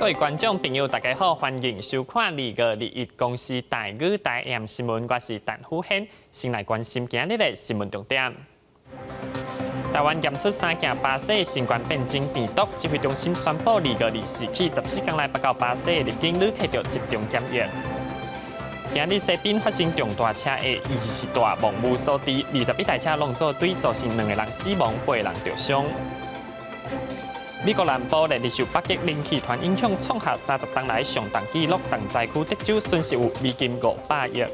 各位觀眾朋友，大家好，歡迎收看2月21公視台語台暗新聞，我是陳虎軒，先來關心今日的新聞重點。台灣驗出三件巴西新冠變種病毒，指揮中心宣布2月24起14天內北到巴西入境旅客著集中檢疫。今日西濱發生重大車禍，二十大亡無所知，21台車攏做對，造成兩個人死亡，八個人著傷。美國南部連日受北極冷氣團影響，創下30冬來上凍紀錄，重災區德州損失有美金500億。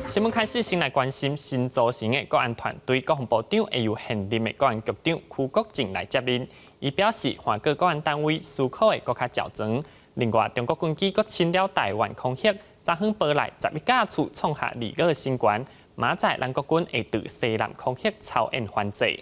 新聞開始，先來關心新組成的國安團隊，國防部長會由現任的國安局長區國正來接任。伊表示，換過國安單位思考會閣較周全。另外，中國軍機閣侵擾台灣空域，昨昏波內11架次創下2月新高。明仔載，咱國軍會佇西南空域操演反制。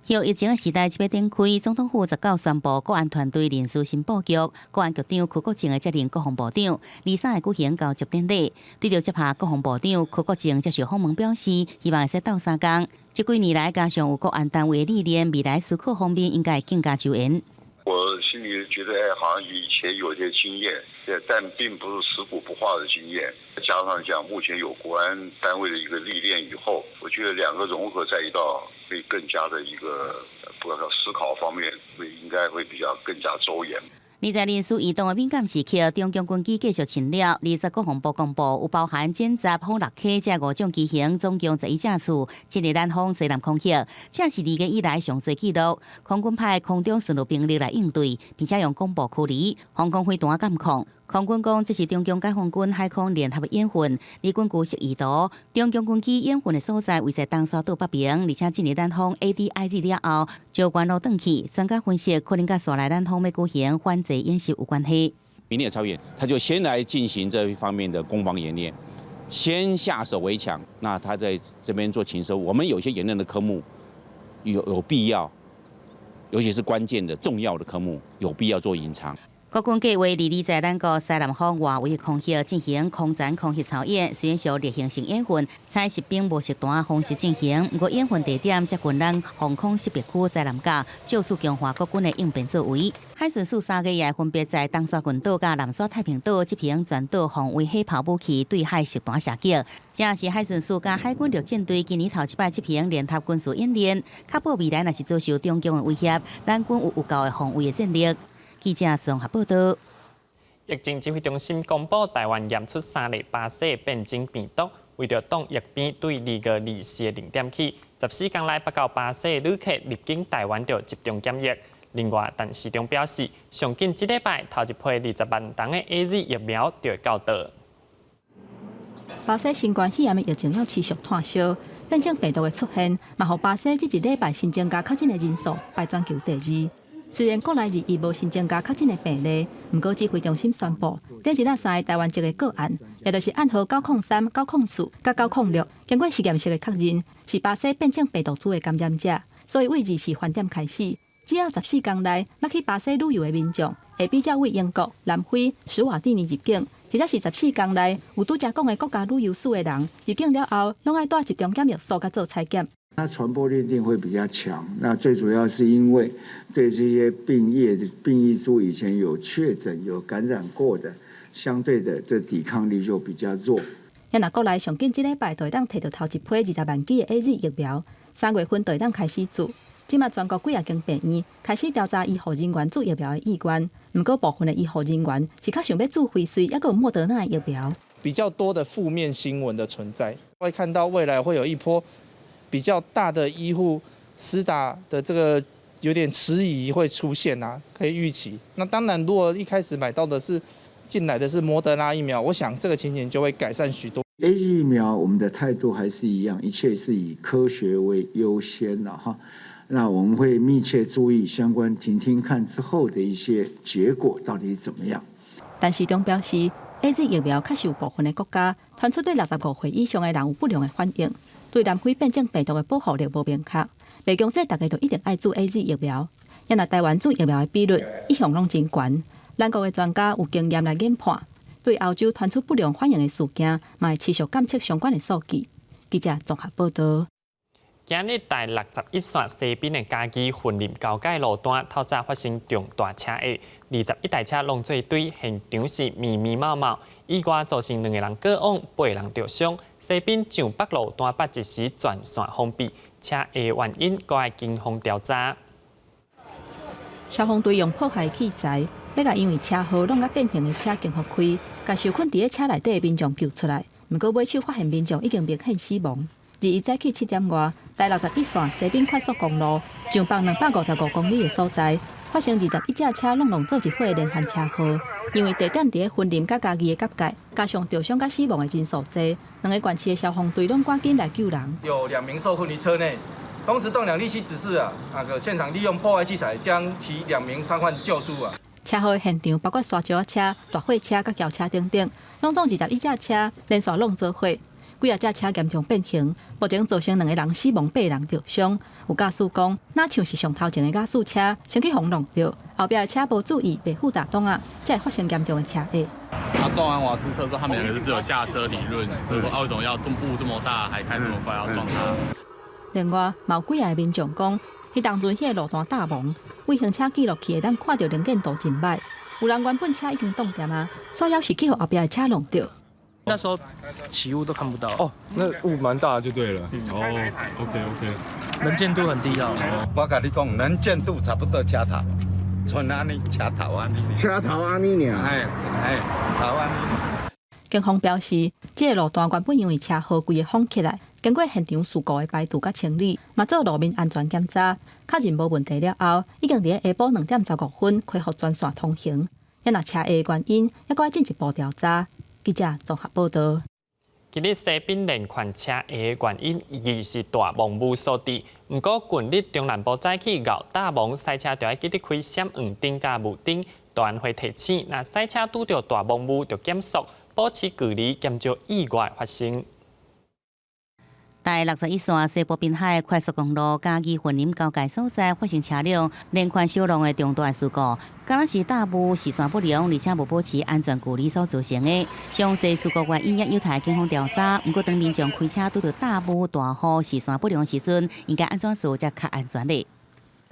後疫情的時代這欲展開，總統府19宣布國安團隊人事新布局，國安局長區國正會接任國防部長，23會舉行交接典禮。對著接下國防部長區國正接受訪問表示，希望會使鬥相共。這幾年來加上有國安單位的歷練，未來思考方面應該會更加周延。我心裡覺得，好像以前有些經驗，但並不是食古不化的經驗。加上講目前有國安單位的一個歷練以後，我覺得兩個融合在一道，會更加的一個，不管說思考方面，會應該會比較更加周延。而在人事異動的敏感時刻，中共軍機繼續侵擾。20國防部公布，有包含殲十、轟六 K 這五種機型，總共11架次進入南方西南空域，這是2月以來上濟紀錄。空軍派空中巡邏兵力來應對，並且用廣播驅離防空飛彈監控。空軍講，這是中共解放軍海空聯合的演訓。而根據示意圖，中共軍機演訓的所在位在東沙島北邊，而且進入南方 ADIZ 了後，就原路轉去。專家分析，可能佮紲來南方欲舉行反制演習有關係。明年操演，他就先來進行這一方面的攻防演練，先下手為強。那他在這邊做情搜，我們有些演練的科目有必要，尤其是關鍵的重要的科目，有必要做隱藏。國軍計劃二二在咱國西南方外圍空域進行空戰空襲操演，雖然屬例行性演訓，採實兵無實彈方式進行。毋過演訓地點接近咱防空識別區西南角，藉此強化國軍的應變作為。海巡署3月也分別在東沙群島佮南沙太平島執行全島防衛火炮武器對海實彈射擊。這是海巡署佮海軍陸戰隊今年頭一擺執行聯合軍事演練，確保未來若是遭受中共的威脅，咱軍有有夠的防衛的戰力。記者綜合報道。疫情指揮中心公布，台灣驗出三例巴西變種病毒，為著擋疫變對2月240點起，14天內北到巴西旅客入境台灣著集中檢疫。另外，陳時中表示，上緊這禮拜頭一批20萬筒的 AZ 疫苗就會到到。巴西新冠肺炎的疫情猶持續湠燒，變種病毒的出現，嘛予巴西這一禮拜新增加確診的人數排全球第二。雖然國內21無新增加確診的病例，毋過指揮中心宣布，頂一日三个台灣籍的個案，也就是案號903、904佮906，經過實驗室的確認，是巴西變種病毒株的感染者，所以對24盤點開始，只要14天內捌去巴西旅遊的民眾，會比照對英國、南非、史瓦蒂尼入境，或者是14天內有拄才講的國家旅遊史的人入境了後，攏愛蹛集中檢疫所佮做採檢。它傳播力一定會比較強，那最主要是因為對這些病液變異株以前有確診、有感染過的，相對的這抵抗力就比較弱。若國內上緊這禮拜就會當提著頭一批20萬劑的 AZ 疫苗，3月份就會當開始注。這馬全國幾仔間病院開始調查醫護人員注疫苗的意願，毋過部分的醫護人員是較想欲注輝瑞，猶閣有莫德納的疫苗。比較多的負面新聞的存在，會看到未來會有一波比較大的醫護施打的這個有點遲疑會出現啊，可以預期。那當然，如果一開始買到的是進來的是莫德納疫苗，我想這個情形就會改善許多。 AZ 疫苗，我們的態度還是一樣，一切是以科學為優先的哈。那我們會密切注意相關，聽聽看之後的一些結果到底怎麼樣。陳時中表示，AZ 疫苗確實有部分的國家傳出對65歲以上的人有不良的反應。對南非變種病毒的保護力無明確，袂強制逐家都一定愛注 AZ 疫苗。也若台灣注疫苗的比率一向攏真懸，咱國的專家有經驗來研判，對歐洲傳出不良反應的事件，嘛會持續監測相關的數據。記者綜合報道。今日台六十一線西濱的嘉義雲林交界路段，透早發生重大車禍，21台車攏做堆，現場是密密麻麻，意外造成兩個人過往，八人著傷。西濱上北路段北一時全線封閉，車禍原因閣愛警方調查。消防隊用破壞器材，欲共因為車禍挵甲變形的車傾覆開，共受困佇咧車內底的民眾救出來。毋過尾手發現民眾已經明顯死亡。21早起7點外，台六十一線西濱快速公路上北255公里的所在，發生21隻車攏攏做一伙的連環車禍。因為地點佇咧雲林佮嘉義的結界，加上著傷佮死亡的人數濟，兩个縣市的消防隊攏趕緊來救人。有兩名受困於車內，當時棟梁立即指示啊，那個現場利用破壞器材將其兩名傷患救出啊。車禍的現場包括沙石仔車、大貨車佮轎車等等，攏總21隻車連續攏做伙。幾仔隻車嚴重變形，目前造成兩个人死亡，八人著傷。有駕駛講，若像是上頭前的亞斯車，先去予挵著，後壁的車無注意，袂赴大擋啊，才會發生嚴重的車禍。他撞完瓦斯車之後，他們兩個就是有下車理論，就說啊，為什麼要這麼霧這麼大，還開這麼快要撞他？另外，嘛有幾个民眾講，彼當陣彼个路段罩霧，對行車記錄器會當看著能見度真䆀，有人原本車已經擋踮啊，煞猶是去予後壁的車挵著。那時候起霧都看不到。哦，那霧蠻大就對了。哦，OK OK，能見度很低啊。我共你講，能見度差不多車頭，賰按呢，車頭按呢。車頭按呢爾。嘿，嘿，頭按呢。警方表示，這个路段原本因為車禍規个封起來，經過現場事故的排除佮清理，嘛做路面安全檢查，確認無問題了後，已經佇咧下晡2點15分恢復全線通行。抑若車禍原因，猶閣愛進一步調查。記者綜合報道。今日西濱連環車禍的原因，疑是大霧霧所致。毋過近日中南部早起𠢕罩霧，駛車著愛記得開閃黃燈佮霧燈，道安會提醒，若駛車拄著大霧霧，著減速，保持距離，減少意外發生。台六十一線西部濱海快速公路嘉義雲林交界所在發生車輛連環相挵的重大事故，敢若是罩霧視線不良，而且無保持安全距離所造成的。詳細事故原因也有待警方調查。毋過當民眾開車拄著罩霧、大雨、視線不良時陣，應該按怎做才較安全咧？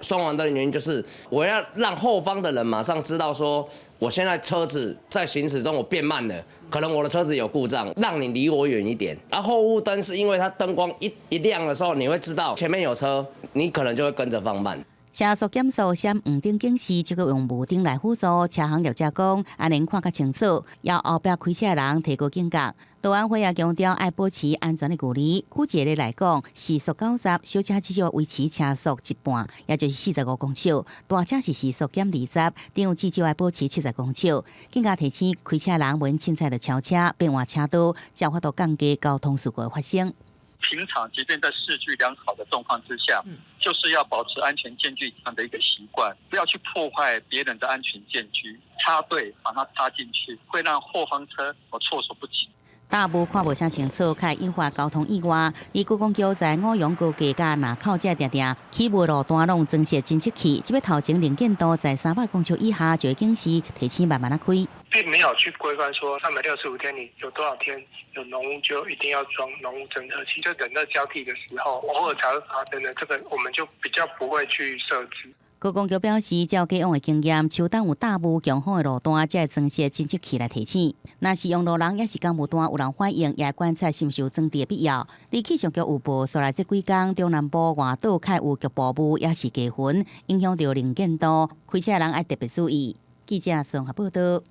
雙黃燈的原因就是，我要讓後方的人馬上知道說，我現在車子在行駛中我變慢了，可能我的車子有故障，讓你離我遠一點。而後霧燈是因為它燈光一一亮的時候，你會知道前面有車，你可能就會跟着放慢。車速減速、閃黃燈警示，這個用霧燈來輔助。車行業者講，按呢看較清楚，予後壁開車的人提高警覺。道安會也強調愛保持安全的距離。舉一個例來講，時速90，小車至少維持車速一半，也就是45公尺；大車是時速減20，等於至少愛保持70公尺。更加提醒開車人袂凊彩就超車、變換車道，才有法度降低交通事故的發生。平常即便在視距良好的狀況之下，就是要保持安全間距這樣的一個習慣，不要去破壞別人的安全間距，插隊把它插進去，會讓後方車措手不及。罩霧看無啥清楚，較會引發交通意外。而觀光局在五楊高架佮林口這定定起霧路段攏裝設偵測器，這擺頭前能見度在300公尺以下就會警示，提醒慢慢仔開。並沒有去規範說365天你有多少天有濃霧就一定要裝濃霧偵測器，就冷熱交替的時候偶爾才會發生的，這個我們就比較不會去設置。觀光局表示，照過往的經驗，秋冬有罩霧強風的路段，才會裝設偵測器來提醒。若是用路人抑是工務單有人反映，也觀察是毋是有裝置的必要。而氣象局預報，紲來這幾工中南部外島較有局部霧，抑是低雲，影響著能見度，開車人愛特別注意。記者綜合報道。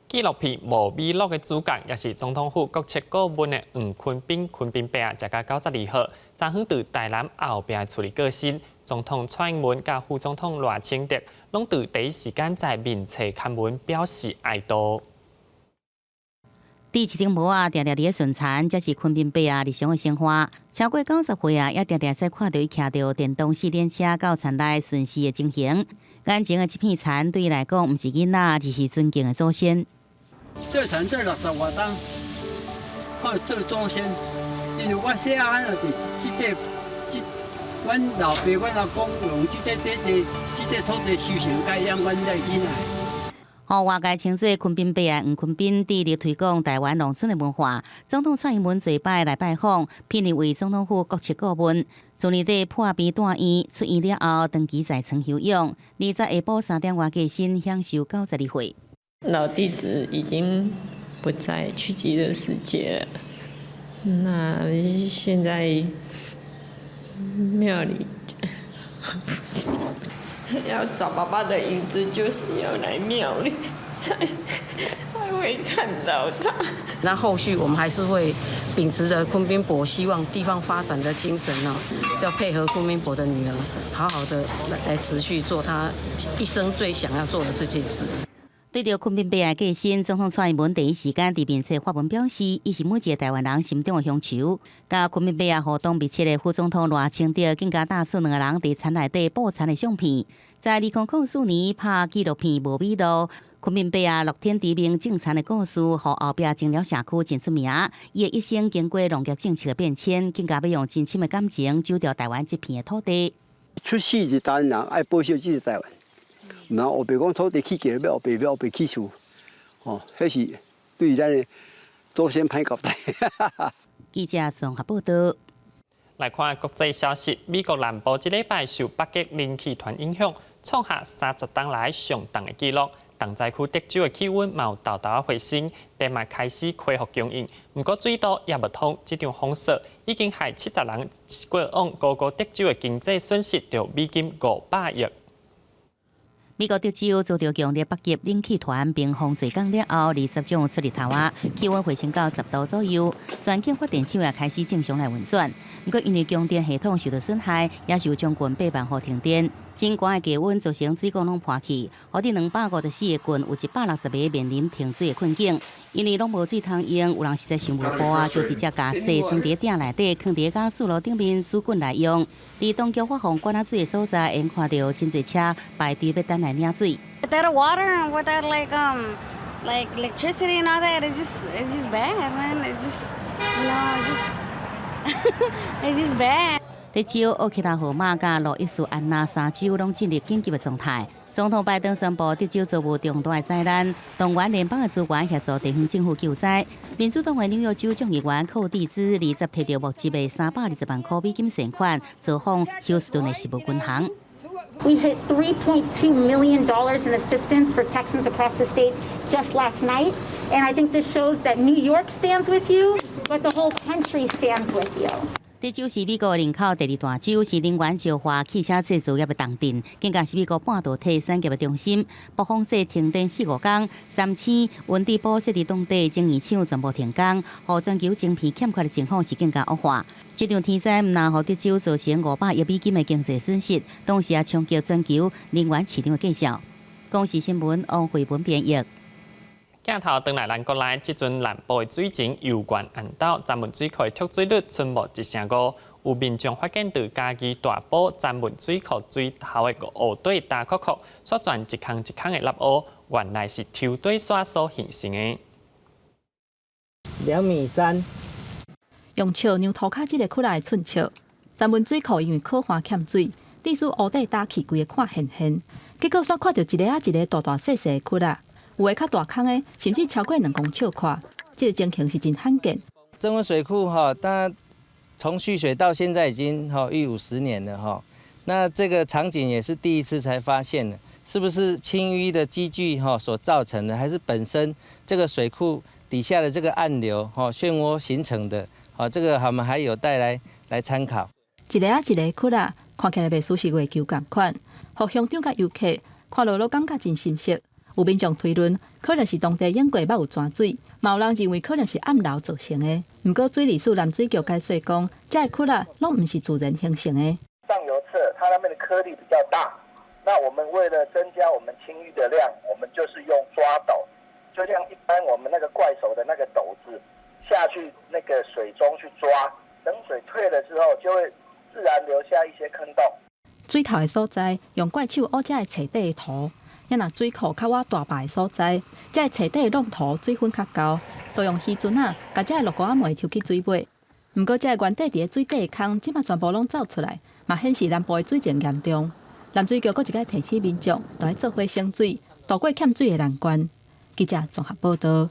紀錄片《無尾鹿》的主角，也是總統府國策顧問的黃坤斌，坤斌伯啊，食甲92號，昨昏佇台南後壁厝裡過身。總統蔡英文佮副總統賴清德，攏佇第一時間在面冊刊文表示哀悼。佇市頂帽仔，定定佇咧巡田，這是坤斌伯仔日常的生活。超過90歲啊，也定定使看著伊騎著電動四輪車到田內巡視的情形。眼前的這片田對伊來講，毋是囡仔，而是尊敬的祖先。這田做60外冬，靠做祖先，因為我細漢就是這個這，阮老爸、阮阿公用這個地地、這個土地收成，佮養阮這囡仔。予外界稱做坤賓伯仔黃坤斌致力推廣台灣農村的文化。總統蔡英文昨擺來拜訪，聘任為總統府國策顧問。去年底破病住院，出院了後長期在床休養。20下晡3點外過身，享壽92歲。老弟子已經不在去極樂世界了。那現在廟裡要找爸爸的影子，就是要來廟裡才還會看到他。那後續我們還是會秉持着坤賓伯希望地方發展的精神呢，就要配合坤賓伯的女兒，好好的來持續做他一生最想要做的這件事。對著坤賓伯仔過身，總統蔡英文第一時間佇面冊發文表示，伊是每一個台灣人心中的鄉愁。佮坤賓伯仔互動密切的副總統賴清德，更加搭出兩個人佇田內底布田的相片。在2004年拍紀錄片《無米路》，坤賓伯仔樂天知命種田的故事，予後壁整了社區真出名。伊的一生經過農業政策的變遷，更加欲用真深的感情守著台灣這片的土地。出世就台灣人，愛保守這個台灣。毋通烏白講土地起價，欲烏白欲烏白起厝，哦，彼是對咱的祖先歹交代。記者綜合報道。來看國際消息，美國南部這禮拜受北極冷氣團影響，創下30冬來上凍的紀錄。凍災區德州的氣溫嘛有沓沓回升，電嘛開始恢復供應。毋過水道也無通，這場風雪已經害70人過往，估計德州的經濟損失著美金500億。美國德州遭著強烈北極冷氣團冰封墜降了後，20將出日頭仔，氣溫回升到10度左右，全境發電廠也開始正常來運轉。毋過因為供電系統受到損害，也是有將近8萬戶停電。真寒的低溫造成水管攏破去，予佇254個郡有160個面臨停水的困境。因為攏無水通用，有人實在想無步啊，就直接共雪裝佇鼎內底，囥佇瓦斯爐頂面煮滾來用。佇當局發放罐仔水的所在，會看著真濟車排隊欲等來領水。 Without water and without like electricity and all that, it's just bad, man. It's just you know, it's just it's just bad. 德州、奧克拉荷馬佮路易斯安那三州攏進入緊急的狀態。總統拜登宣布，德州遭遇重大的災難，動員聯邦的資源協助地方政府救災。民主黨的紐約州眾議員寇蒂茲20提著募集的320萬箍美金善款，造訪休斯頓的食物銀行。 We hit $3.2 million in assistance for Texans across the state just last night. And I think this shows that New York stands with you, but the whole country stands with you. 德州是美國人口第二大州，是能源、石化、汽車製造業的重鎮，更加是美國半導體產業的中心。暴風雪停電四五工，三星、溫蒂堡設佇當地晶圓廠全部停工，予全球晶片欠缺的情況是更加惡化。這場天災毋但予德州造成500億美金的經濟損失，同時也衝擊全球能源市場的價格。公視新聞王慧文編譯。鏡頭轉來咱國內，這陣南部的水情猶原絚斗，曾文水庫的蓄水率賰無一成五。有民眾發現佇嘉義大埔曾文水庫水頭的湖底焦洌洌，煞轉一空一空的納烏，原來是抽底沙所形成的。 2米3，用尺量塗跤這个窟仔的寸尺，曾文水庫因為可旱欠水，致使湖底焦去規个看現現，結果煞看著一个仔一个大大細細的窟仔。有的較大空的，甚至超過2公尺寬，這个情形是真罕見。曾文水庫哈，它從蓄水到現在已經哈逾50年了哈。那這個場景也是第一次才發現的，是不是清淤的機具哈所造成的，還是本身這個水庫底下的這個暗流哈漩渦形成的？好，這個我們還有待來參考。一个仔一个窟仔，看起來袂輸是月球仝款，予鄉長佮遊客看落攏感覺真心適。有民眾推論，可能是當地湧過捌有泉水，嘛有人認為可能是暗流造成的。毋過水利署南水局解釋講，這个窟仔攏毋是自然形成的。上游側，它那邊的顆粒比較大，那我們為了增加我們清淤的量，我們就是用抓斗，就像一般我們那個怪手的那個斗子下去那個水中去抓，等水退了之後，就會自然留下一些坑洞。水頭的所在，用怪手挖這个冊底的土。啊若水庫較倚大壩的所在，這个冊底的挵塗水分較厚，就用漁船仔共這个落糊仔糜抽去水尾。毋過這个原底佇咧水底的空，這馬全部攏走出來，嘛顯示南部的水情嚴重。南水局閣一擺提醒民眾，著愛做伙省水，渡過欠水的難關。記者綜合報道。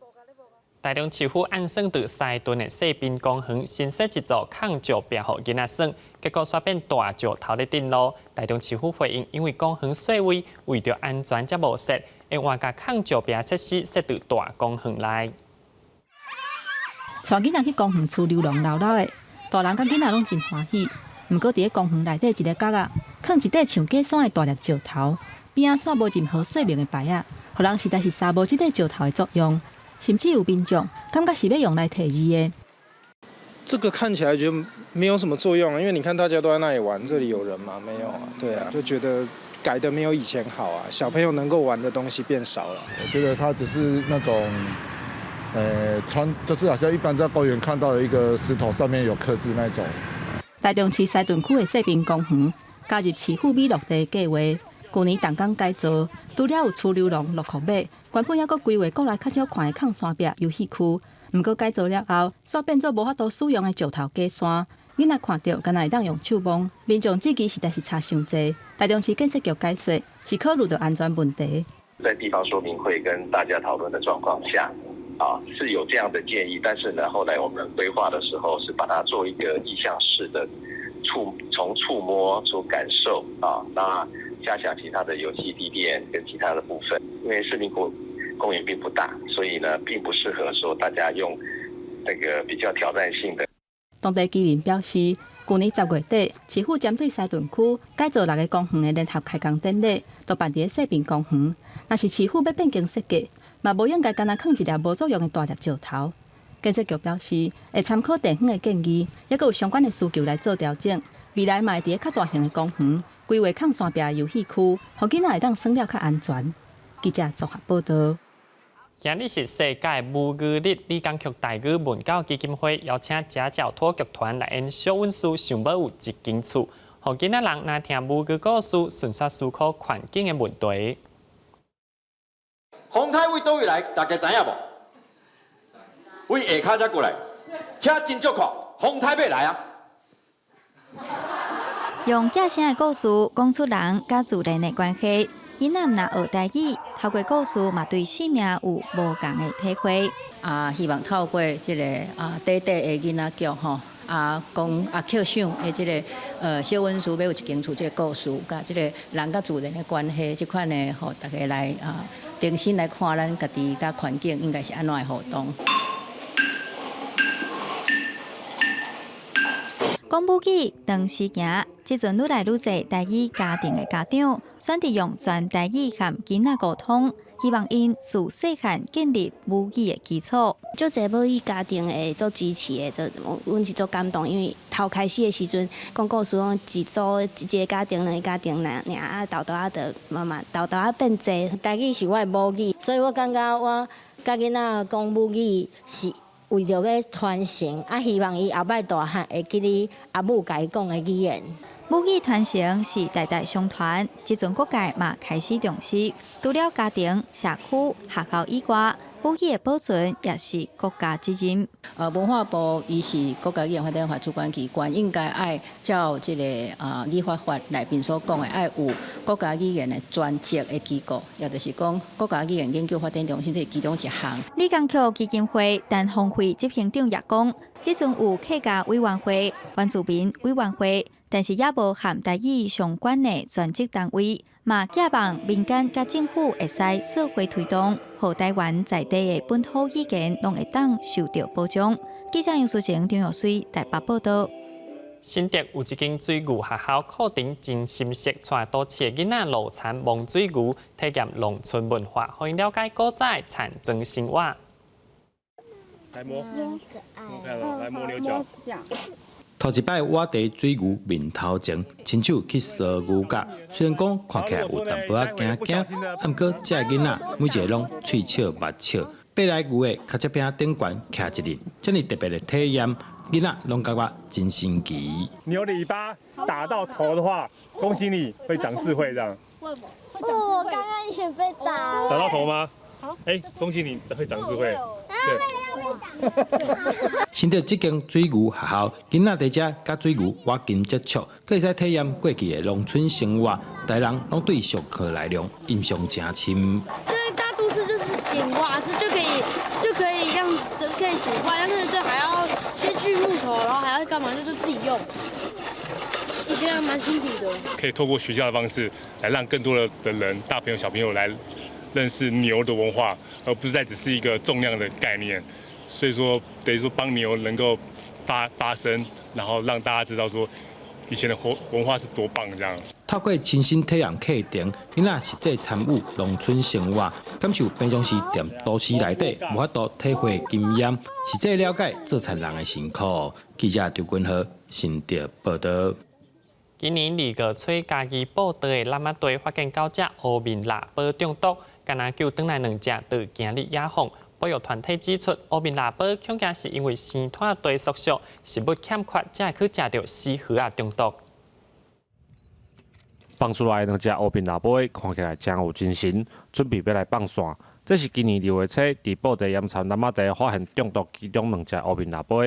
台中市府按算佇西屯的勢濱公園新設一座空石壁予囡仔耍，結果煞變大石頭咧鎮路。台中市府回應，因為公園細位，為著安全才無設，會換共空石壁設施設佇大公園內。帶囡仔去公園趨溜廊溜溜的，大人佮囡仔攏真歡喜。毋過佇咧公園內底一个角仔，囥一塊像假山的大粒石頭，邊仔煞無任何說明的牌仔，予人實在是捎無這塊石頭的作用。甚至有民眾感覺是欲用來提字的。這個看起來就沒有什麼作用啊，因為你看大家都在那裡玩，這裡有人嗎？沒有啊，對啊，就覺得改得沒有以前好啊，小朋友能夠玩的東西變少了。我覺得它只是那種，穿就是好像一般在公園看到的一個石頭上面有刻字那種。台中市西屯區的勢濱公園加入市府美樂地計劃，舊年動工改造，除了有趨溜廊、洛克馬，原本猶閣規劃國內較少看的空山壁遊戲區。毋過改造了後，煞變做無法度使用的石頭假山，囡仔看著敢若會當用手摸。民眾質疑實在是差傷濟。台中市建設局解說是考慮著安全問題。在地方說明會跟大家討論的狀況下，啊是有這樣的建議，但是呢，後來我們規劃的時候是把它做一個意向式的觸，從觸摸出感受啊，那加強其他的遊戲地墊跟其他的部分，因為市民公園並不大，所以呢，並不適合說大家用那個比較挑戰性的。當地居民表示，舊年10月底，市府針對西屯區改造六个公園的聯合開工典禮，都辦佇咧勢濱公園。若是市府欲變更設計，嘛無應該干焦囥一粒無作用的大粒石頭。建設局表示，會參考地方的建議，猶閣有相關的需求來做調整。未來嘛會佇咧較大型的公園規劃空山壁的遊戲區，予囡仔會當耍了較安全。記者綜合報道。今日是世界母語日，李江曲台語文教基金會邀請家教托劇團來演小溫書，想欲有一間厝，予囡仔人若聽母語故事，順紲思考環境的問題。風颱對佗位來，大家知影無？對下跤才過來，車真足快，風颱欲來啊！用寄聲的故事講出人佮自然的關係。囡仔毋若學台語，透過故事嘛對生命有無仝的體會。啊，希望透過這个啊，短短的囡仔劇吼，啊，講啊，曲想的這个小溫書欲有一間厝這个故事，佮這个人佮自然的關係，這款的予大家來啊，重新來看咱家己佮環境應該是按怎的互動。講母語當時行，這陣愈來愈濟台語家庭的家長選擇用全台語和囡仔溝通，希望𪜶自細漢建立母語的基礎。足濟母語家庭會足支持的，就阮是足感動，因為頭開始的時陣講故事，攏一組一個家庭、兩個家庭爾爾啊，沓沓仔就慢慢沓沓仔變濟。台語是我的母語，所以我感覺我佮囡仔講母語是為著欲傳承，啊，希望伊後擺大漢會記得阿母共伊講的語言。母語傳承是代代相傳，這陣各界嘛開始重視，除了家庭、社區、學校以外，母語的保存也是國家責任。文化部伊是國家語言發展法主管機關，應該愛照這个語法法內面所講的，愛有國家語言的專職的機構，也就是講國家語言研究發展中心，這是其中一項。李江曲基金會陳芳惠執行長也講，這陣有客家委員會、原住民委員會，但是猶無和台語相關的專職單位，嘛寄望民間佮政府會使做伙推動，予台灣在地的本土語言攏會當受著保障。記者楊淑晴、張玉水台北報道。新竹有一間水牛學校，課程真深色，帶都市的囡仔路田摸水牛，體驗農村文化，予𪜶了解古早的田莊生活。來摸，摸開了，來摸牛角。頭一擺倚佇水牛面頭前，親手去挲牛角，雖然講看起來有淡薄仔驚驚，毋過這个囡仔每一个攏喙笑目笑，爬來牛的跤脊餅頂懸徛一日，這爾特別的體驗，囡仔攏感覺真神奇。牛的尾巴打到頭的話，恭喜你會長智慧，這樣。哦，我剛剛也被打了。打到頭嗎？好，哎，恭喜你會長智慧。對。新竹這間水牛學校，囡仔佇遮佮水牛倚近接觸，閣會使體驗過去的農村生活，大人攏對上課內容印象誠深。這大都市就是點瓦斯就可以讓可以煮飯，但是這還要先鋸木頭，然後還要幹嘛？就是自己用。以前還蠻辛苦的。可以透過學校的方式來讓更多的人，大朋友小朋友來認識牛的文化，而不是再只是一個重量的概念。所以說，等於說幫牛能夠發聲，然後讓大家知道說以前的活文化是多棒這樣。透過親身體驗課程，囡仔實際參與農村生活，感受平常時踮都市內底無法度體會經驗，實際了解做田人的辛苦。記者張君和新竹報導。今年2月初，嘉義報道的湳仔地發現九隻烏面蜊寶中毒，干焦救轉來兩隻，到今日野放。保育團體指出，烏面蜊寶恐驚是因為生態地縮小，食物欠缺，才會去食著死魚仔中毒。放出來兩隻烏面蜊寶看起來誠有精神，準備欲來放線。這是今年2月初佇布袋鹽田湳仔地發現中毒其中兩隻烏面蜊寶，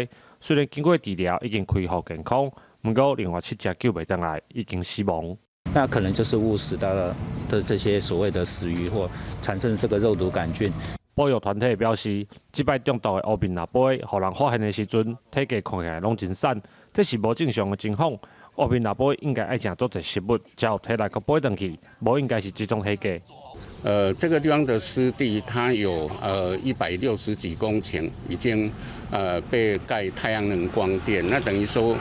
雖然經過治療已經恢復健康，毋過另外七隻救袂轉來，已經死亡。那可能就是誤食到的這些所謂的死魚，或產生這個肉毒桿菌。保育團體表示，這擺中毒的烏面蜊寶，予人發現的時陣，體格看起來攏真瘦，這是無正常的情況。烏面蜊寶應該愛食足濟食物，才有體力閣飛轉去，無應該是這種體格。這個地方的濕地，它有160幾公頃，已經被蓋太陽能光電，那等於說，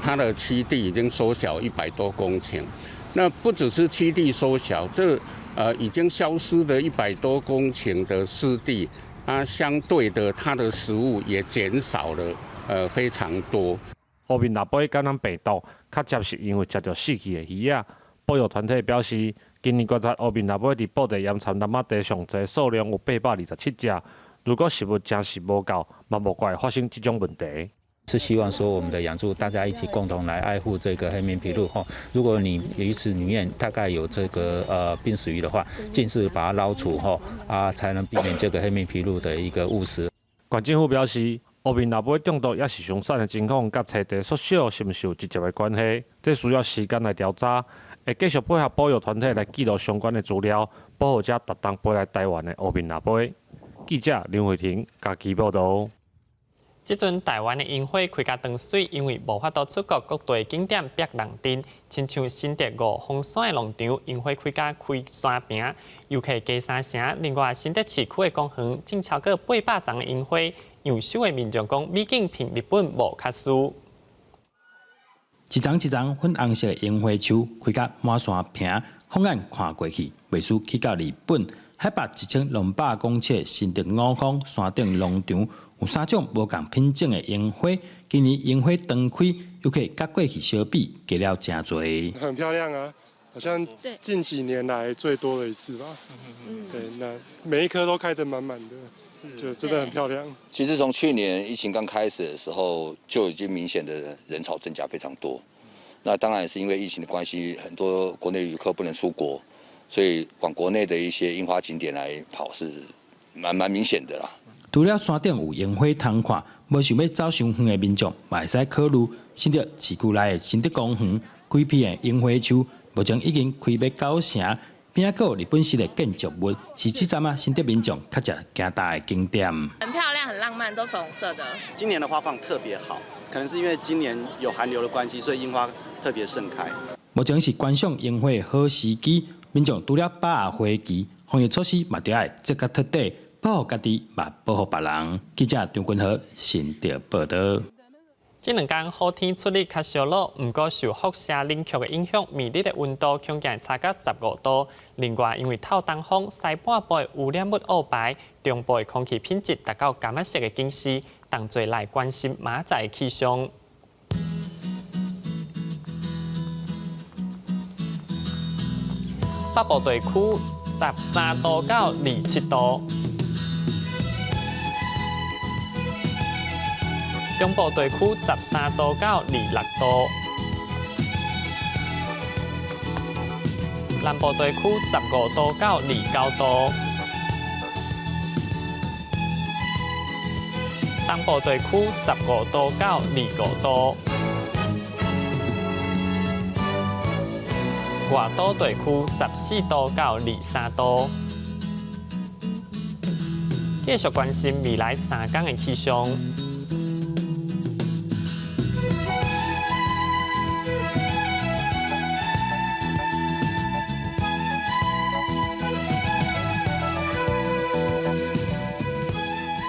它的棲地已經縮小100多公頃。那不只是棲地縮小，這已經消失的100多公頃的濕地，它相對的它的食物也減少了，非常多。烏面蜊寶感染病毒，較捷是因為食著死去的魚仔。保育團體表示，今年觀察烏面蜊寶佇布袋鹽田湳仔地上濟數量有827隻。如果食物真是無夠，嘛無怪會發生這種問題。是希望說我們的養豬大家一起共同來愛護這個黑面琵鷺吼。如果你魚池裡面大概有這個病死魚的話，盡速把它撈除吼啊，才能避免這個黑面琵鷺的一個誤食。縣政府表示，烏面蜊寶中毒抑是傷瘦的情況，佮棲地縮小是毋是有直接的關係？這需要時間來調查。會繼續配合保育團體來記錄相關的資料，保護這逐冬飛來台灣的烏面蜊寶。記者林慧婷嘉義報導。這陣台灣的櫻花開甲當媠，因為無法度出國，各地景點逼人陣，親像新竹五峰山的農場，櫻花開甲開山坪，遊客加三成。另外，新竹市區的公園種超過800叢的櫻花，揚收的民眾講，美景憑日本無較輸。一叢一叢粉紅色的櫻花樹開甲滿山坪，放眼看過去，袂輸去到日本。海拔1200公尺，新竹五峰山頂農場有三種無仝品種的櫻花。今年櫻花當開，遊客佮過去相比，加了誠濟。很漂亮啊，好像近幾年來最多的一次吧。對，那每一棵都開得滿滿的，就真的很漂亮。其實從去年疫情剛開始的時候，就已經明顯的人潮增加非常多。那當然也是因為疫情的關係，很多國內遊客不能出國。所以往國內的一些櫻花景點來跑是蠻明顯的啦。除了山頂有櫻花通看，無想欲走傷遠的民眾，嘛會使考慮新竹市區內的新竹公園，規片的櫻花樹，目前已經開欲九成，邊仔閣有日本式的建築物，是這陣仔新竹民眾較常行踏的景點。很漂亮，很浪漫，都粉紅色的。今年的花況特別好，可能是因為今年有寒流的關係，所以櫻花特別盛開。目前是觀賞櫻花的好時機。民眾除了把握花期，防疫措施嘛著愛做甲徹底，保護家己，嘛保護別人。記者張君和新竹報導。這兩工好天出日較燒熱，毋過受輻射冷卻的影響，暝日的溫度恐驚差到15度。另外，因為透東風，西半部的污染物烏排，中部的空氣品質達到柑仔色的警示，同齊來關心明仔載的氣象。北部地區13度到27度，中部地區13度到26度，南部地區15度到29度。東部地區15度到25度，外島地區14度到23度。繼續關心未來3天的氣象。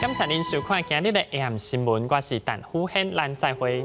感謝您收看今日的 AM 新聞，我是陳虎軒，咱再會。